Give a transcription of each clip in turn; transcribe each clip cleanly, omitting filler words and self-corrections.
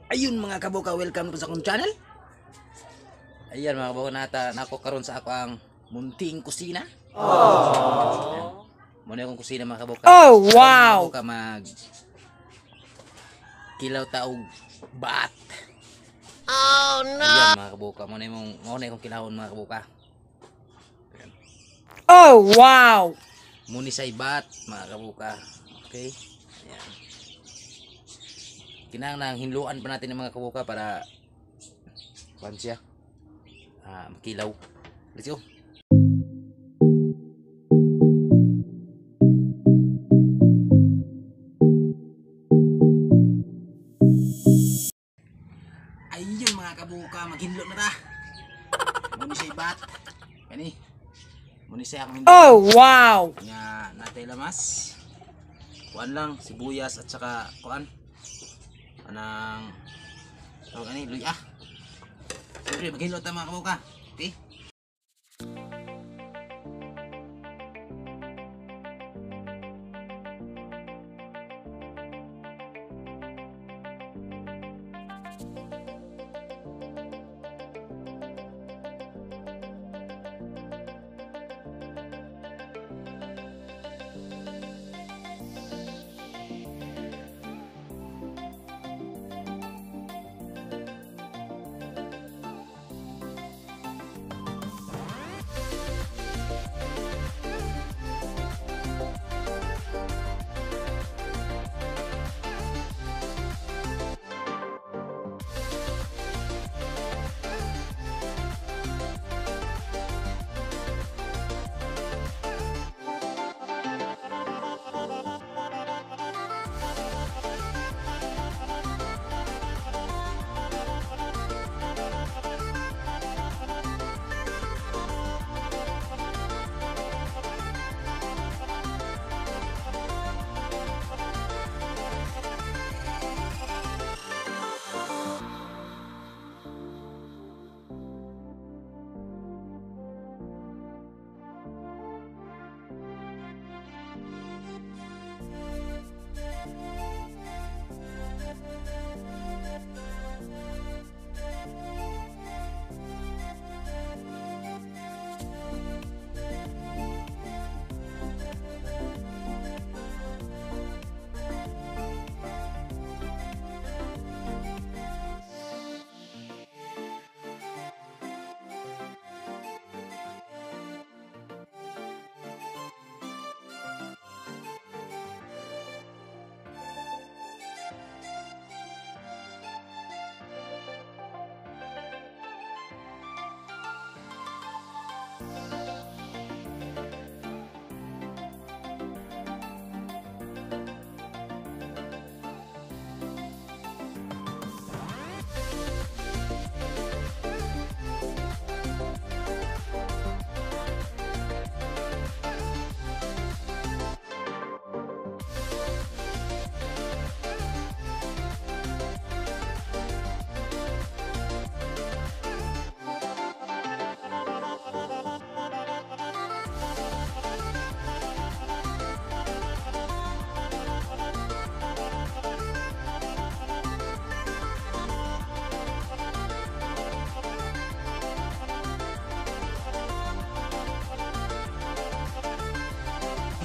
Ayun, mga kabuka, welcome po sa akong channel. Ayan, mga kabuka, nata nako karon sa ako ang munting kusina. Aww. Muna akong kusina, mga kabuka. Oh, Karon, wow! mga kabuka, mag kilaw taog bat. Oh no! Ayan, mga kabuka, muna akong kilawon, mga kabuka. Oh wow! Muni say bat, mga kabuka. Okay? Ayan. Kinahanglan hinluan pa natin ng mga kabuka para kuan siya. Ah, makilaw. Let's go. Ayun, mga kabuka, maghinlo na ta. Muni say bat. Kani. Muni say akong hinlo. Oh wow! Nga natay lamas. Kuan lang, sibuyas at saka kuan. Anang tawag ani, luya. Siyempre, maghilot ta, mga kabuka. Okay?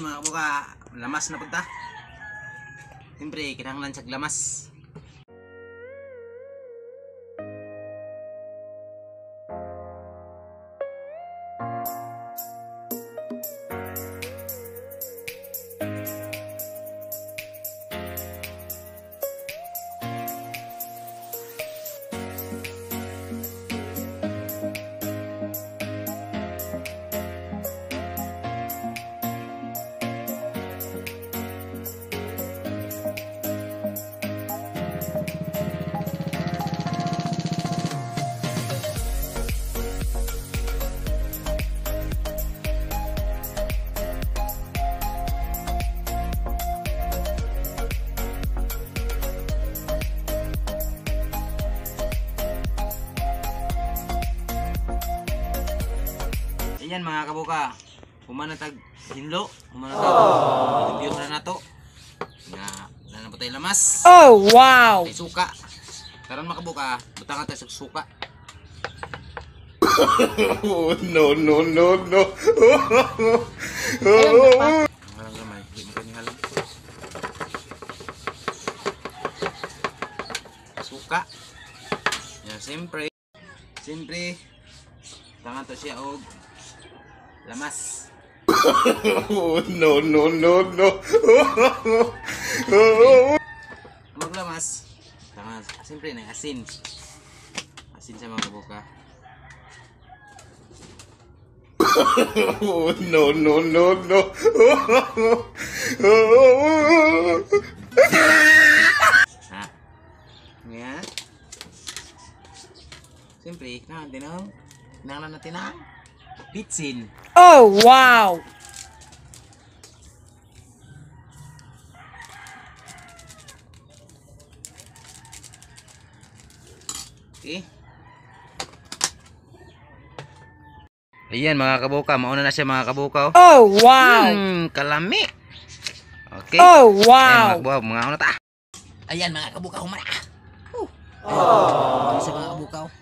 Mga kabuka, lamas na punta. Siyempre, kinahanglan sa lamas. Ayan, mga kabuka, humanatag hinlo, humanatag review na nato. Nga, wala na po tayo lamas. Oh wow! May suka. Karon, mga kabuka, butangan tayo sa suka. Oh, no. Alam na pa. Halang gamay, di mo kanya halang. Suka. Yan, siyempre. Siyempre, butangan to siya og lamas. Oh, no. Maglamas. Tama, siyempre ng asin. Asin sa mga kabuka. Oh, no. Ha? Nga. Siyempre, kailangan natin ang bitsin. Oh wow! Okay. Ayan, mga kabuka, mauna na siya, mga kabuka. Oh. Oh wow! Kalami. Okay. Oh Ayan, wow! mga kabuka, mga una ta. Ayan, mga kabuka, humana. Oh. Oh. Sa mga kabuka. Oh.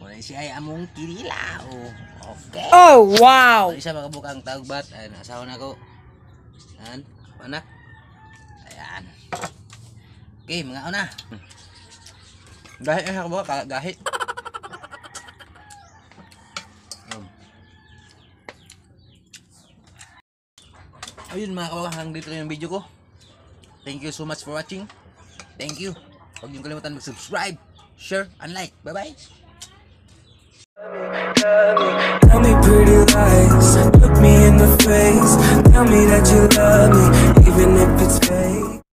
Muna siya ay among kirila. Oh. Okay. Oh wow! Isa, mga kabuka, ang tawag bat. Ayan, asawa na ko. Ayan, anak. Ayan. Okay, mga una. Gahi eh, kabuka, gahi. Ayun, mga kabuka, hanggang dito lang yung video ko. Thank you so much for watching. Thank you. Huwag niyong kalimutan mag-subscribe, share, and like. Bye-bye! Tell me pretty lies, look me in the face. Tell me that you love me, even if it's fake.